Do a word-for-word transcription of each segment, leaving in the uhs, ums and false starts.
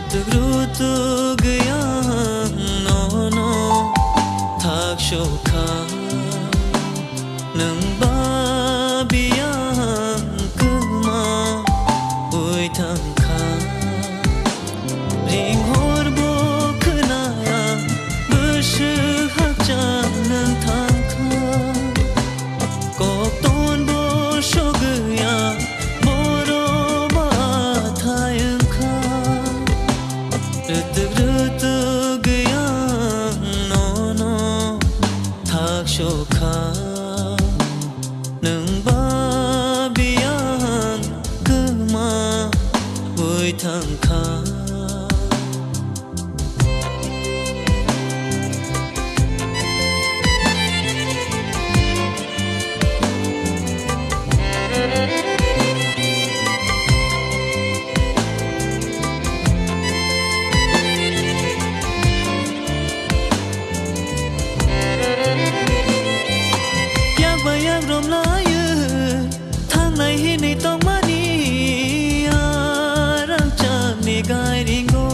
Rutuk rutuk yang nono thak sokha. Nwng ba biyang kwma ui thangkha. Ring hor bo khwnaya, bwswk hakchang nwng thangkha. Kok ton bo sogwi ya, borok ba thai wngkha. Rutuk rutuk yang nono thak sokha. Nwng ba biyang kwma ui thangkha. Yak bai yak romlaiwi thangnai hinwi tongmani a rangchakni gairingo.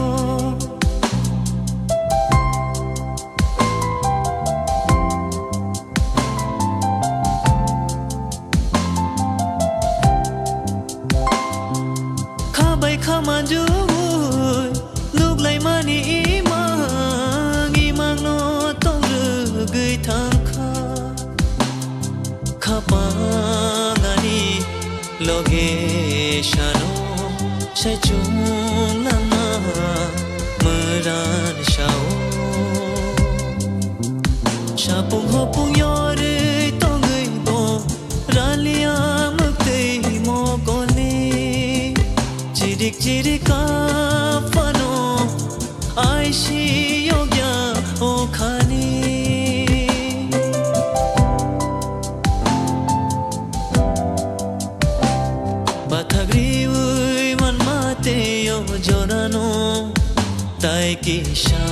Kha bai kha manjui nuklaimani imang imangno tong rwgwi thangkha. Khapang ani loge sano sai chunglangma mwran sao. Sapung hopung yorwi tongwi bo ralia mwktwi mokolni. Chirik chirik kaphano aisi yokya o khani. Bathak riwi manma tei o jorano tai kisa.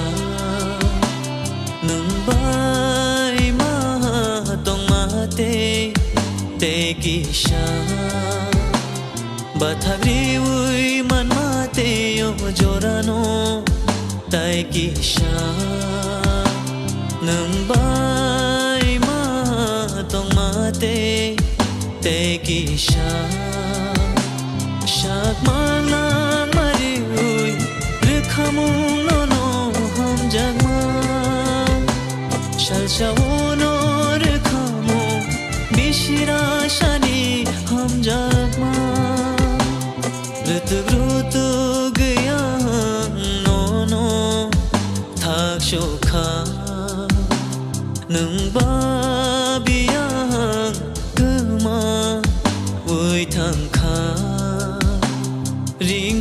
Nwng bai ma tongma tei, tei kisa. Bathak riwi manma tei o jorano tai kisa. Nwng bai ma tongma tei, tei kisa. Sak mang lang ma riwi rwkhamung nono hamjakma. Salsa uno rwkhamung bisira sani hamjakma. Rutuk rutuk yang nono thak sokha. Nwng ba biyang kwma ui thangkha. Ring